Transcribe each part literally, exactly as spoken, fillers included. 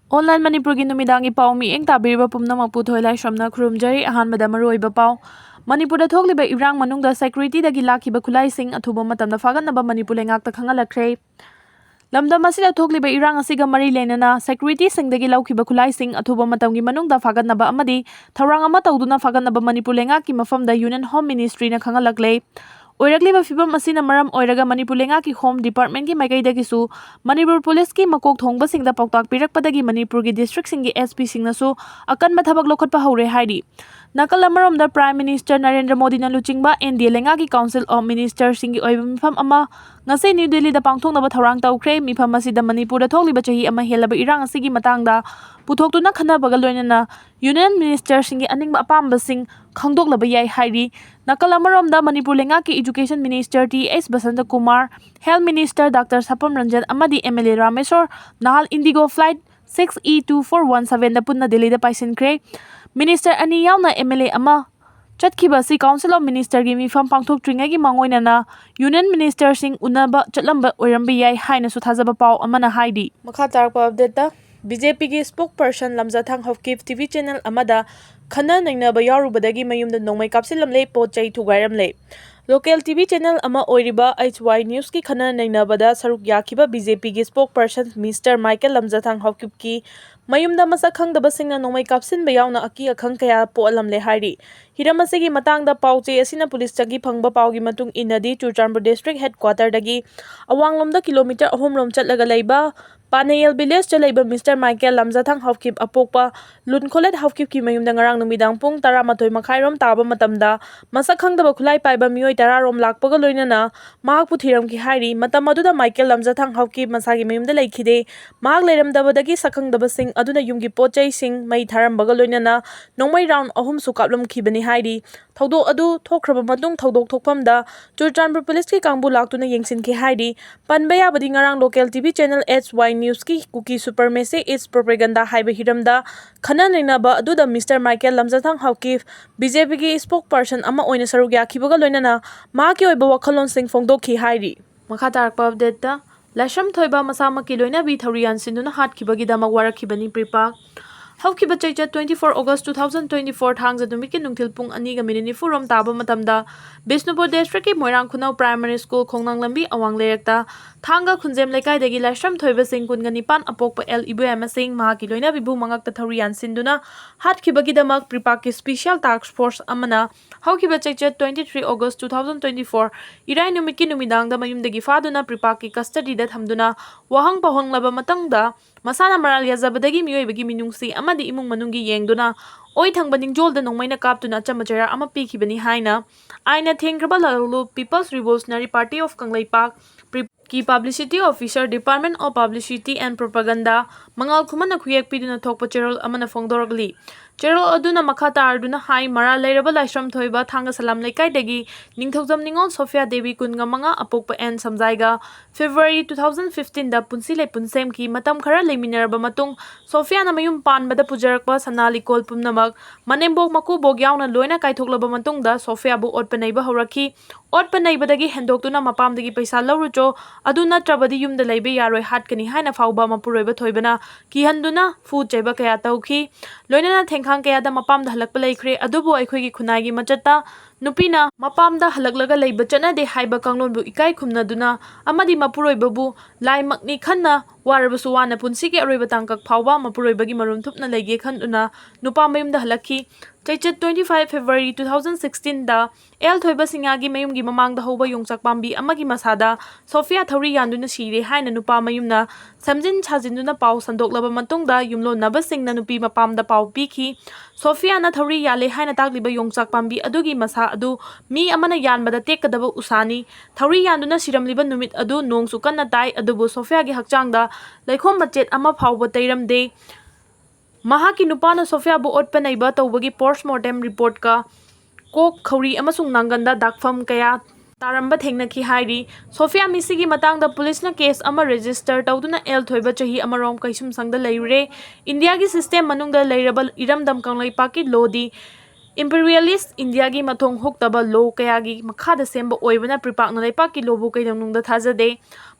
Online ꯃꯅꯤꯄꯨꯔꯒꯤ ꯅꯨꯃꯤꯗꯥꯡꯒꯤ ꯄꯥꯎ ꯃꯤꯠꯌꯦꯡ ꯇꯥꯕꯤꯔꯤꯕ ꯄꯨꯝꯅꯃꯛꯄꯨ ꯊꯣꯏꯂꯥꯏꯁ꯭ꯔꯝꯅ ꯈꯨꯔꯨꯝꯖꯔꯤ꯫ ꯑꯍꯥꯟꯕꯗ ꯃꯔꯨꯑꯣꯏꯕ ꯄꯥꯎ꯫ ꯃꯅꯤꯄꯨꯔꯗ ꯊꯣꯛꯂꯤꯕ ꯏꯔꯥꯡ ꯃꯅꯨꯡꯗ securityꯗꯒꯤ ꯂꯥꯛꯈꯤꯕ ꯈꯨꯠꯂꯥꯏꯁꯤꯡ ꯑꯊꯨꯕ ꯃꯇꯝꯗ ꯐꯥꯒꯠꯅꯕ ꯃꯅꯤꯄꯨꯔ ꯂꯩꯉꯥꯛꯇ ꯈꯪꯍꯜꯂꯛꯈ꯭ꯔꯦ꯫ ꯂꯝꯗꯝ ꯑꯁꯤꯗ ꯊꯣꯛꯂꯤꯕ ꯏꯔꯥꯡ ꯑꯁꯤꯒ ꯃꯔꯤ ꯂꯩꯅꯅ securityꯁꯤꯡꯗꯒꯤ ꯂꯧꯈꯤꯕ ꯈꯨꯠꯂꯥꯏꯁꯤꯡ ꯑꯊꯨꯕ ꯃꯇꯝꯒꯤ ꯃꯅꯨꯡꯗ ꯐꯥꯒꯠꯅꯕ ꯑꯃꯗꯤ ꯊꯧꯔꯥꯡ ꯑꯃ ꯇꯧꯗꯨꯅ ꯐꯥꯒꯠꯅꯕ ꯃꯅꯤꯄꯨꯔ ꯂꯩꯉꯥꯛꯀꯤ ꯃꯐꯝꯗ Union Home Ministryꯅ ꯈꯪꯍꯜꯂꯛꯂꯦ꯫ ꯑꯣꯏꯔꯛꯂꯤꯕ ꯐꯤꯕꯝ ꯑꯁꯤꯅ ꯃꯔꯝ ꯑꯣꯏꯔꯒ ꯃꯅꯤꯄꯨꯔ ꯂꯩꯉꯥꯛꯀꯤ Home Departmentꯀꯤ ꯃꯥꯏꯀꯩꯗꯒꯤꯁꯨ ꯃꯅꯤꯄꯨꯔ ꯄꯨꯂꯤꯁꯀꯤ ꯃꯀꯣꯛ ꯊꯣꯡꯕꯁꯤꯡꯗ ꯄꯥꯎꯇꯥꯛ ꯄꯤꯔꯛꯄꯗꯒꯤ ꯃꯅꯤꯄꯨꯔꯒꯤ districtꯁꯤꯡꯒꯤ SPꯁꯤꯡꯅꯁꯨ ꯑꯀꯟꯕ ꯊꯕꯛ ꯂꯧꯈꯠꯄ ꯍꯧꯔꯦ ꯍꯥꯏꯔꯤ꯫ ꯅꯥꯀꯜ ꯑꯃꯔꯣꯝꯗ Prime Minister ꯅꯔꯦꯟꯗ꯭ꯔ ꯃꯣꯗꯤꯅ ꯂꯨꯆꯤꯡꯕ NDA ꯂꯩꯉꯥꯛꯀꯤ Council of Ministerꯁꯤꯡꯒꯤ ꯑꯣꯏꯕ ꯃꯤꯐꯝ ꯑꯃ ꯉꯁꯤ ꯅ꯭ꯌꯨ ꯗꯤꯜꯂꯤꯗ ꯄꯥꯡꯊꯣꯛꯅꯕ ꯊꯧꯔꯥꯡ ꯇꯧꯈ꯭ꯔꯦ꯫ ꯃꯤꯐꯝ ꯑꯁꯤꯗ ꯃꯅꯤꯄꯨꯔꯗ ꯊꯣꯛꯂꯤꯕ ꯆꯍꯤ ꯑꯃ ꯍꯦꯜꯂꯕ ꯏꯔꯥꯡ ꯑꯁꯤꯒꯤ ꯃꯇꯥꯡꯗ ꯄꯨꯊꯣꯛꯇꯨꯅ ꯈꯟꯅꯕꯒ ꯂꯣꯏꯅꯅ Union Ministerꯁꯤꯡꯒꯤ ꯑꯅꯤꯡꯕ ꯑꯄꯥꯝꯕꯁꯤꯡ ꯈꯪꯗꯣꯛꯂꯕ ꯌꯥꯏ ꯍꯥꯏꯔꯤ꯫ ꯅꯥꯀꯜ ꯑꯃꯔꯣꯝꯗ ꯃꯅꯤꯄꯨꯔ ꯂꯩꯉꯥꯛꯀꯤ Education Minister T H Basanta Kumar, Health Minister doctor Sapam Ranjan ꯑꯃꯗꯤ MLA Rameshwor ꯅꯍꯥꯜ Indigo Flight six E two four one sevenꯗ ꯄꯨꯟꯅ ꯗꯤꯜꯂꯤꯗ ꯄꯥꯏꯁꯤꯟꯈ꯭ꯔꯦ꯫ Minister ꯑꯅꯤ ꯌꯥꯎꯅ MLA ꯑꯃ ꯆꯠꯈꯤꯕ ꯑꯁꯤ Council of Ministerꯒꯤ ꯃꯤꯐꯝ ꯄꯥꯡꯊꯣꯛꯇ꯭ꯔꯤꯉꯩꯒꯤ ꯃꯥꯡꯑꯣꯏꯅꯅ Union Ministerꯁꯤꯡ ꯎꯅꯕ ꯆꯠꯂꯝꯕ ꯑꯣꯏꯔꯝꯕ ꯌꯥꯏ ꯍꯥꯏꯅꯁꯨ ꯊꯥꯖꯕ ꯄꯥꯎ ꯑꯃꯅ ꯍꯥꯏꯔꯤ꯫ ꯃꯈꯥ ꯇꯥꯔꯛꯄ updateꯇ, BJPꯒꯤ spokesperson ꯂꯝꯖꯥꯊꯥꯡ ꯍꯧꯀꯤꯞ TV channel ꯑꯃꯗ ꯈꯟꯅ ꯅꯩꯅꯕ ꯌꯥꯎꯔꯨꯕꯗꯒꯤ ꯃꯌꯨꯝꯗ ꯅꯣꯡꯃꯩ ꯀꯥꯞꯁꯤꯜꯂꯝꯂꯦ, ꯄꯣꯠ ꯆꯩ ꯊꯨꯒꯥꯏꯔꯝꯂꯦ꯫ Local TV channel ꯑꯃ ꯑꯣꯏꯔꯤꯕ H Y Newsꯀꯤ ꯈꯟꯅ ꯅꯩꯅꯕꯗ ꯁꯔꯨꯛ ꯌꯥꯈꯤꯕ BJPꯒꯤ spokesperson Mister Michael ꯂꯝꯖꯥꯊꯥꯡ ꯍꯧꯀꯤꯞꯀꯤ ꯃꯌꯨꯝꯗ ꯃꯁꯛ ꯈꯪꯗꯕꯁꯤꯡꯅ ꯅꯣꯡꯃꯩ ꯀꯥꯞꯁꯤꯟꯕ ꯌꯥꯎꯅ ꯑꯀꯤ ꯑꯈꯪ ꯀꯌꯥ ꯄꯣꯛꯍꯜꯂꯝꯂꯦ ꯍꯥꯏꯔꯤ꯫ ꯍꯤꯔꯝ ꯑꯁꯤꯒꯤ ꯃꯇꯥꯡꯗ ꯄꯥꯎ ꯆꯦ ꯑꯁꯤꯅ ꯄꯨꯂꯤꯁꯇꯒꯤ ꯐꯪꯕ ꯄꯥꯎꯒꯤ ꯃꯇꯨꯡ ꯏꯟꯅꯗꯤ, ꯆꯨꯔꯆꯥꯟꯄꯨꯔ district headquarterꯗꯒꯤ ꯑꯋꯥꯡꯂꯣꯝꯗ kilometre ꯑꯍꯨꯝ ꯔꯣꯝ ꯆꯠꯂꯒ ꯂꯩꯕ ꯄꯥꯅꯦꯌꯦꯜ villageꯇ ꯂꯩꯕ Mister Michael ꯂꯝꯖꯥꯊꯥꯡ ꯍꯥꯎꯀꯤꯞ ꯑꯄꯣꯛꯄ ꯂꯨꯟꯈꯣꯂꯦꯠ ꯍꯥꯎꯀꯤꯞꯀꯤ ꯃꯌꯨꯝꯗ ꯉꯔꯥꯡ ꯅꯨꯃꯤꯗꯥꯡ ꯄꯨꯡ ꯇꯔꯥꯃꯥꯊꯣꯏ ꯃꯈꯥꯏꯔꯣꯝ ꯇꯥꯕ ꯃꯇꯝꯗ ꯃꯁꯛ ꯈꯪꯗꯕ ꯈꯨꯠꯂꯥꯏ ꯄꯥꯏꯕ ꯃꯤꯑꯣꯏ ꯇꯔꯥꯔꯣꯝ ꯂꯥꯛꯄꯒ ꯂꯣꯏꯅꯅ ꯃꯍꯥꯛꯄꯨ ꯊꯤꯔꯝꯈꯤ ꯍꯥꯏꯔꯤ꯫ ꯃꯇꯝ ꯑꯗꯨꯗ Michael ꯂꯝꯖꯥꯊꯥꯡ ꯍꯥꯎꯀꯤꯞ ꯃꯁꯥꯒꯤ ꯃꯌꯨꯝꯗ ꯂꯩꯈꯤꯗꯦ꯫ ꯃꯍꯥꯛ ꯂꯩꯔꯝꯗꯕꯗꯒꯤ ꯁꯛꯈꯪꯗꯕꯁꯤꯡ ꯑꯗꯨꯅ ꯌꯨꯝꯒꯤ ꯄꯣꯠ ꯆꯩꯁꯤꯡ ꯃꯩ ꯊꯥꯔꯝꯕꯒ ꯂꯣꯏꯅꯅ ꯅꯣꯡꯃꯩ round ꯑꯍꯨꯝꯁꯨ ꯀꯥꯞꯂꯝꯈꯤꯕꯅꯤ ꯍꯥꯏꯔꯤ꯫ ꯊꯧꯗꯣꯛ ꯑꯗꯨ ꯊꯣꯛꯈ꯭ꯔꯕ ꯃꯇꯨꯡ ꯊꯧꯗꯣꯛ ꯊꯣꯛꯐꯝꯗ ꯆꯨꯔꯆꯥꯟꯄꯨꯔ ꯄꯨꯂꯤꯁꯀꯤ ꯀꯥꯡꯕꯨ ꯂꯥꯛꯇꯨꯅ ꯌꯦꯡꯁꯤꯟꯈꯤ ꯍꯥꯏꯔꯤ꯫ ꯄꯟꯕ ꯌꯥꯕꯗꯤ ꯉꯔꯥꯡ local TV channel H Y Newsꯀꯤ Kuki Supremacy is Propaganda ꯍꯥꯏꯕ ꯍꯤꯔꯝꯗ ꯈꯟꯅ ꯅꯩꯅꯕ ꯑꯗꯨꯗ Mister Michael ꯂꯝꯖꯥꯊꯥꯡ ꯍꯥꯎꯀꯤꯞ BJPꯒꯤ spokesperson ꯑꯃ ꯑꯣꯏꯅ ꯁꯔꯨꯛ ꯌꯥꯈꯤꯕꯒ ꯂꯣꯏꯅꯅ ꯃꯍꯥꯛꯀꯤ ꯑꯣꯏꯕ ꯋꯥꯈꯜꯂꯣꯟꯁꯤꯡ ꯐꯣꯡꯗꯣꯛꯈꯤ ꯍꯥꯏꯔꯤ꯫ ꯃꯈꯥ ꯇꯥꯔꯛꯄ updateꯇ, ꯂꯥꯏꯁ꯭ꯔꯝ ꯊꯣꯏꯕ ꯃꯁꯥꯃꯛꯀꯤ ꯂꯣꯏꯅꯕꯤ ꯊꯧꯔꯤ ꯌꯥꯟꯁꯤꯟꯗꯨꯅ ꯍꯥꯠꯈꯤꯕꯒꯤꯗꯃꯛ ꯋꯥꯔꯛꯈꯤꯕꯅꯤ ꯄ꯭ꯔꯤꯄꯥꯛ꯫ ꯍꯧꯈꯤꯕ ꯆꯩꯆꯠ twenty four August two thousand twenty four ꯊꯥꯡꯖ ꯅꯨꯃꯤꯠꯀꯤ ꯅꯨꯡꯊꯤꯜ ꯄꯨꯡ ꯑꯅꯤꯒ ꯃꯤꯅꯤꯠ ꯅꯤꯐꯨꯔꯣꯝ ꯇꯥꯕ ꯃꯇꯝꯗ ꯕꯤꯁꯅꯨꯄꯨꯔ ꯗꯤꯁꯇ꯭ꯔꯤꯛꯀꯤ ꯃꯣꯏꯔꯥꯡ ꯈꯨꯅꯧ ꯄ꯭ꯔꯥꯏꯃꯥꯔꯤ ꯁ꯭ꯀꯨꯜ ꯈꯣꯡꯅꯥꯡ ꯂꯝꯕꯤ ꯑꯋꯥꯡ ꯂꯩꯔꯛꯇ ꯊꯥꯡꯒ ꯈꯨꯟꯖꯦꯝ ꯂꯩꯀꯥꯏꯗꯒꯤ ꯂꯥꯏꯁ꯭ꯔꯝ ꯊꯣꯏꯕ ꯁꯤꯡ ꯀꯨꯟꯒ ꯅꯤꯄꯥꯟ ꯑꯄꯣꯛꯄ ꯑꯦꯜ ꯏꯕꯣꯌꯥꯏꯃ ꯁꯤꯡ ꯃꯍꯥꯛꯀꯤ ꯂꯣꯏꯅꯕꯤꯕꯨ ꯃꯉꯛꯇ ꯊꯧꯔꯤ ꯌꯥꯟꯁꯤꯟꯗꯨꯅ ꯍꯥꯠꯈꯤꯕꯒꯤꯗꯃꯛ ꯄ꯭ꯔꯤꯄꯥꯛꯀꯤ ꯁ꯭ꯄꯤꯁꯤꯌꯦꯜ ꯇꯥꯁ꯭ꯛ ꯐꯣꯔꯁ ꯑꯃꯅ ꯍꯧꯈꯤꯕ ꯆꯩꯆꯠ twenty three August two thousand twenty four ꯏꯔꯥꯏ ꯅꯨꯃꯤꯠꯀꯤ ꯅꯨꯃꯤꯗꯥꯡꯗ ꯃꯌꯨꯝꯗꯒꯤ ꯐꯥꯗꯨꯅ ꯄ꯭ꯔꯤꯄꯥꯛꯀꯤ ꯀꯁꯇꯗꯤꯗ ꯊꯝꯗꯨꯅ ꯋꯥꯍꯪ ꯄꯥꯎꯍꯪꯂꯕ ꯃꯇꯨꯡꯗ ꯃꯁꯥꯅ ꯃꯔꯥꯜ ꯌꯥꯖꯕꯗꯒꯤ ꯃꯤꯑꯣꯏꯕꯒꯤ ꯃꯤꯅꯨꯡꯁꯤ ꯑꯃꯗꯤ ꯏꯃꯨꯡ ꯃꯅꯨꯡꯒꯤ ꯌꯦꯡꯗꯨꯅ ꯑꯣꯏ ꯊꯪꯕ ꯅꯤꯡꯖꯣꯜꯗ ꯅꯣꯡꯃꯩꯅ ꯀꯥꯞꯇꯨꯅ ꯑꯆꯝꯕ ꯆꯩꯔꯥꯛ ꯑꯃ ꯄꯤꯈꯤꯕꯅꯤ ꯍꯥꯏꯅ ꯑꯥꯏꯟꯅ ꯊꯦꯡꯈ꯭ꯔꯕ ꯂꯥꯂꯣꯡ People's Revolutionary Party of Kangleipak ꯀꯤ Publicity Officer, Department of Publicity and Propaganda, ꯃꯉꯥꯜ ꯈꯨꯃꯟꯅ ꯈꯨꯌꯦꯛ ꯄꯤꯗꯨꯅ ꯊꯣꯛꯄ ꯆꯦꯔꯣꯜ ꯑꯃꯅ ꯐꯣꯡꯗꯣꯔꯛꯂꯤ꯫ ꯆꯦꯔꯣꯜ ꯑꯗꯨꯅ ꯃꯈꯥ ꯇꯥꯔꯗꯨꯅ ꯍꯥꯏ, ꯃꯔꯥꯜ ꯂꯩꯔꯕ ꯂꯥꯏꯁ꯭ꯔꯝ ꯊꯣꯏꯕ ꯊꯥꯡꯒ ꯁꯂꯥꯝ ꯂꯩꯀꯥꯏꯗꯒꯤ ꯅꯤꯡꯊꯧꯖꯝ ꯅꯤꯉꯣꯜ ꯁꯣꯐꯤꯌꯥ ꯗꯦꯕꯤ ꯀꯨꯟꯒ ꯃꯉꯥ ꯑꯄꯣꯛꯄ ꯑꯦꯟ ꯁꯝꯖꯥꯏꯒ February two thousand fifteen ꯗ ꯄꯨꯟꯁꯤ ꯂꯩꯄꯨꯟ ꯁꯦꯝꯈꯤ꯫ ꯃꯇꯝ ꯈꯔ ꯂꯩꯃꯤꯟꯅꯔꯕ ꯃꯇꯨꯡ ꯁꯣꯐꯤꯌꯥꯅ ꯃꯌꯨꯝ ꯄꯥꯟꯕꯗ ꯄꯨꯖꯔꯛꯄ ꯁꯅꯥ ꯂꯤꯛꯀꯣꯜ ꯄꯨꯝꯅꯃꯛ ꯃꯅꯦꯝꯕꯣꯛ ꯃꯀꯨꯕꯣꯛ ꯌꯥꯎꯅ ꯂꯣꯏꯅ ꯀꯥꯏꯊꯣꯛꯂꯕ ꯃꯇꯨꯡꯗ ꯁꯣꯐꯤꯌꯥꯕꯨ ꯑꯣꯠꯄ ꯅꯩꯕ ꯍꯧꯔꯛꯈꯤ꯫ ꯑꯣꯠꯄ ꯅꯩꯕꯗꯒꯤ ꯍꯦꯟꯗꯣꯛꯇꯨꯅ ꯃꯄꯥꯝꯗꯒꯤ ꯄꯩꯁꯥ ꯂꯧꯔꯨꯆꯣ, ꯑꯗꯨ ꯅꯠꯇ꯭ꯔꯕꯗꯤ ꯌꯨꯝꯗ ꯂꯩꯕ ꯌꯥꯔꯣꯏ, ꯍꯥꯠꯀꯅꯤ ꯍꯥꯏꯅ ꯐꯥꯎꯕ ꯃꯄꯨꯔꯣꯏꯕ ꯊꯣꯏꯕꯅ ꯀꯤꯍꯟꯗꯨꯅ ꯐꯨ ꯆꯩꯕ ꯀꯌꯥ ꯇꯧꯈꯤ꯫ ꯂꯣꯏꯅꯅ ꯊꯦꯡꯈꯥꯡ ꯀꯌꯥꯗ ꯃꯄꯥꯝꯗ ꯍꯜꯂꯛꯄ ꯂꯩꯈ꯭ꯔꯦ, ꯑꯗꯨꯕꯨ ꯑꯩꯈꯣꯏꯒꯤ ꯈꯨꯟꯅꯥꯏꯒꯤ ꯃꯆꯠꯇ ꯅꯨꯄꯤꯅ ꯃꯄꯥꯝꯗ ꯍꯜꯂꯛꯂꯒ ꯂꯩꯕ ꯆꯠꯅꯗꯦ ꯍꯥꯏꯕ ꯀꯥꯡꯂꯣꯟꯕꯨ ꯏꯀꯥꯏ ꯈꯨꯝꯅꯗꯨꯅ ꯑꯃꯗꯤ ꯃꯄꯨꯔꯣꯏꯕꯕꯨ ꯂꯥꯏꯃꯛꯅꯤ ꯈꯟꯅ ꯋꯥꯔꯕꯁꯨ ꯋꯥꯅ ꯄꯨꯟꯁꯤꯒꯤ ꯑꯔꯣꯏꯕ ꯇꯥꯡꯀꯛ ꯐꯥꯎꯕ ꯃꯄꯨꯔꯣꯏꯕꯒꯤ ꯃꯔꯨꯝ ꯊꯨꯞꯅ ꯂꯩꯒꯦ ꯈꯟꯗꯨꯅ ꯅꯨꯄꯥ ꯃꯌꯨꯝꯗ ꯍꯜꯂꯛꯈꯤ꯫ ꯆꯩꯆꯠ twenty five February two thousand sixteen ꯗ ꯑꯦꯜ ꯊꯣꯏꯕ ꯁꯤꯡꯌꯥꯒꯤ ꯃꯌꯨꯝꯒꯤ ꯃꯃꯥꯡꯗ ꯍꯧꯕ ꯌꯣꯡꯆꯥꯛ ꯄꯥꯝꯕꯤ ꯑꯃꯒꯤ ꯃꯁꯥꯗ ꯁꯣꯐꯤꯌꯥ ꯊꯧꯔꯤ ꯌꯥꯟꯗꯨꯅ ꯁꯤꯔꯦ ꯍꯥꯏꯅ ꯅꯨꯄꯥ ꯃꯌꯨꯝꯅ ꯁꯦꯝꯖꯤꯟ ꯁꯥꯖꯤꯟꯗꯨꯅ ꯄꯥꯎ ꯁꯟꯗꯣꯛꯂꯕ ꯃꯇꯨꯡꯗ ꯌꯨꯝꯂꯣꯟꯅꯕꯁꯤꯡꯅ ꯅꯨꯄꯤ ꯃꯄꯥꯝꯗ ꯄꯥꯎ ꯄꯤꯈꯤ꯫ ꯁꯣꯐꯤꯌꯥꯅ ꯊꯧꯔꯤ ꯌꯥꯜꯂꯦ ꯍꯥꯏꯅ ꯇꯥꯛꯂꯤꯕ ꯌꯣꯡꯆꯥꯛ ꯄꯥꯝꯕꯤ ꯑꯗꯨꯒꯤ ꯃꯁꯥ ꯑꯗꯨ ꯃꯤ ꯑꯃꯅ ꯌꯥꯟꯕꯗ ꯇꯦꯛꯀꯗꯕ ꯎꯁꯥꯅꯤ꯫ ꯊꯧꯔꯤ ꯌꯥꯟꯗꯨꯅ ꯁꯤꯔꯝꯂꯤꯕ ꯅꯨꯃꯤꯠ ꯑꯗꯨ ꯅꯣꯡꯁꯨ ꯀꯟꯅ ꯇꯥꯏ, ꯑꯗꯨꯕꯨ ꯁꯣꯐꯤꯌꯥꯒꯤ ꯍꯛꯆꯥꯡꯗ ꯂꯩꯈꯣꯝ ꯃꯆꯦꯠ ꯑꯃ ꯐꯥꯎꯕ ꯇꯩꯔꯝꯗꯦ꯫ ꯃꯍꯥꯛꯀꯤ ꯅꯨꯄꯥꯅ ꯁꯣꯐꯤꯌꯥꯕꯨ ꯑꯣꯠꯄ ꯅꯩꯕ ꯇꯧꯕꯒꯤ ꯄꯣꯁ꯭ꯠꯃꯣꯔꯇꯦꯝ ꯔꯤꯄꯣꯔꯠꯀ ꯀꯣꯛ, ꯈꯧꯔꯤ ꯑꯃꯁꯨꯡ ꯅꯥꯡꯒꯟꯗ ꯗꯥꯛꯐꯝ ꯀꯌꯥ ꯇꯥꯔꯝꯕ ꯊꯦꯡꯅꯈꯤ ꯍꯥꯏꯔꯤ꯫ ꯁꯣꯐꯤꯌꯥ ꯃꯤꯁꯤꯒꯤ ꯃꯇꯥꯡꯗ ꯄꯨꯂꯤꯁꯅ ꯀꯦꯁ ꯑꯃ ꯔꯦꯖꯤꯁꯇꯔ ꯇꯧꯗꯨꯅ ꯑꯦꯜ ꯊꯣꯏꯕ ꯆꯍꯤ ꯑꯃꯔꯣꯝ ꯀꯩꯁꯨꯝꯁꯪꯗ ꯂꯩꯔꯨꯔꯦ꯫ ꯏꯟꯗꯤꯌꯥꯒꯤ ꯁꯤꯁꯇꯦꯝ ꯃꯅꯨꯡꯗ ꯂꯩꯔꯕ ꯏꯔꯝꯗꯝ ꯀꯪꯂꯩꯄꯥꯛꯀꯤ ꯂꯣꯗꯤ ꯏꯝꯄꯤꯔꯤꯌꯦꯂꯤꯁ ꯏꯟꯗꯤꯌꯥꯒꯤ ꯃꯊꯣꯡ ꯍꯨꯛꯇꯕ ꯂꯣ ꯀꯌꯥꯒꯤ ꯃꯈꯥꯗ ꯁꯦꯝꯕ ꯑꯣꯏꯕꯅ ꯄ꯭ꯔꯤꯄꯥꯛꯅ ꯂꯩꯄꯥꯛꯀꯤ ꯂꯣꯕꯨ ꯀꯩꯗꯧꯅꯨꯡꯗ ꯊꯥꯖꯗꯦ꯫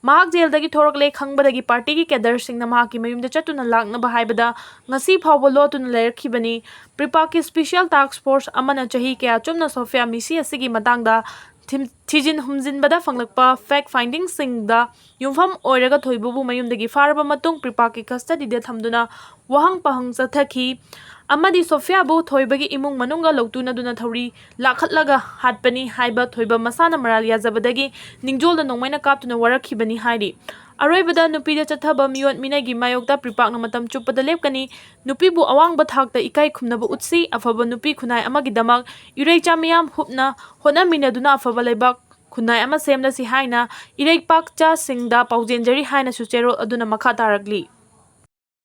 ꯃꯍꯥꯛ ꯖꯦꯜꯗꯒꯤ ꯊꯣꯔꯛꯂꯦ ꯈꯪꯕꯗꯒꯤ ꯄꯥꯔꯇꯤꯒꯤ ꯀꯦꯗꯔꯁꯤꯡꯅ ꯃꯍꯥꯛꯀꯤ ꯃꯌꯨꯝꯗ ꯆꯠꯇꯨꯅ ꯂꯥꯛꯅꯕ ꯍꯥꯏꯕꯗ ꯉꯁꯤ ꯐꯥꯎꯕ ꯂꯣꯠꯇꯨꯅ ꯂꯩꯔꯛꯈꯤꯕꯅꯤ꯫ ꯄ꯭ꯔꯤꯄꯥꯛꯀꯤ ꯁ꯭ꯄꯤꯁꯤꯌꯦꯜ ꯇꯥꯛꯁ ꯐꯣꯔꯁ ꯑꯃꯅ ꯆꯍꯤ ꯀꯌꯥ ꯆꯨꯞꯅ ꯁꯣꯐꯤꯌꯥ ꯃꯤꯁꯤ ꯑꯁꯤꯒꯤ ꯃꯇꯥꯡꯗ ꯊꯤꯝ-, ꯊꯤꯖꯤꯟ ꯍꯨꯝꯖꯤꯟꯕꯗ ꯐꯪꯂꯛꯄ ꯐꯦꯛ ꯐꯥꯏꯟꯗꯤꯡꯁꯤꯡꯗ ꯌꯨꯝꯐꯝ ꯑꯣꯏꯔꯒ ꯊꯣꯏꯕꯕꯨ ꯃꯌꯨꯝꯗꯒꯤ ꯐꯥꯔꯕ ꯃꯇꯨꯡ ꯄ꯭ꯔꯤꯄꯥꯛꯀꯤ ꯀꯁꯇꯗꯤꯗ ꯊꯝꯗꯨꯅ ꯋꯥꯍꯪ ꯄꯥꯍꯪ ꯆꯠꯊꯈꯤ ꯑꯃꯗꯤ ꯁꯣꯐꯤꯌꯥꯕꯨ ꯊꯣꯏꯕꯒꯤ ꯏꯃꯨꯡ ꯃꯅꯨꯡꯒ ꯂꯧꯇꯨꯅꯗꯨꯅ ꯊꯧꯔꯤ ꯂꯥꯈꯠꯂꯒ ꯍꯥꯠꯄꯅꯤ ꯍꯥꯏꯕ ꯊꯣꯏꯕ ꯃꯁꯥꯅ ꯃꯔꯥꯜ ꯌꯥꯖꯕꯗꯒꯤ ꯅꯤꯡꯖꯣꯜꯗ ꯅꯣꯡꯃꯩꯅ ꯀꯥꯞꯇꯨꯅ ꯋꯥꯔꯛꯈꯤꯕꯅꯤ ꯍꯥꯏꯔꯤ꯫ ꯑꯔꯣꯏꯕꯗ ꯅꯨꯄꯤꯗ ꯆꯠꯊꯕ ꯃꯤꯑꯣꯠ ꯃꯤꯅꯩꯒꯤ ꯃꯥꯌꯣꯛꯇ ꯄ꯭ꯔꯤꯄꯥꯛꯅ ꯃꯇꯝ ꯆꯨꯞꯄꯗ ꯂꯦꯞꯀꯅꯤ꯫ ꯅꯨꯄꯤꯕꯨ ꯑꯋꯥꯡꯕ ꯊꯥꯛꯇ ꯏꯀꯥꯏ ꯈꯨꯝꯅꯕ ꯎꯠꯁꯤ꯫ ꯑꯐꯕ ꯅꯨꯄꯤ ꯈꯨꯟꯅꯥꯏ ꯑꯃꯒꯤꯗꯃꯛ ꯏꯔꯩꯆꯥ ꯃꯤꯌꯥꯝ ꯍꯨꯞꯅ ꯍꯣꯠꯅꯃꯤꯟꯅꯗꯨꯅ ꯑꯐꯕ ꯂꯩꯕꯥꯛ ꯈꯨꯟꯅꯥꯏ ꯑꯃ ꯁꯦꯝꯂꯁꯤ ꯍꯥꯏꯅ ꯏꯔꯩꯄꯥꯛꯆꯥꯁꯤꯡꯗ ꯄꯥꯎꯖꯦꯟꯖꯔꯤ ꯍꯥꯏꯅꯁꯨ ꯆꯦꯔꯣꯜ ꯑꯗꯨꯅ ꯃꯈꯥ ꯇꯥꯔꯛꯂꯤ꯫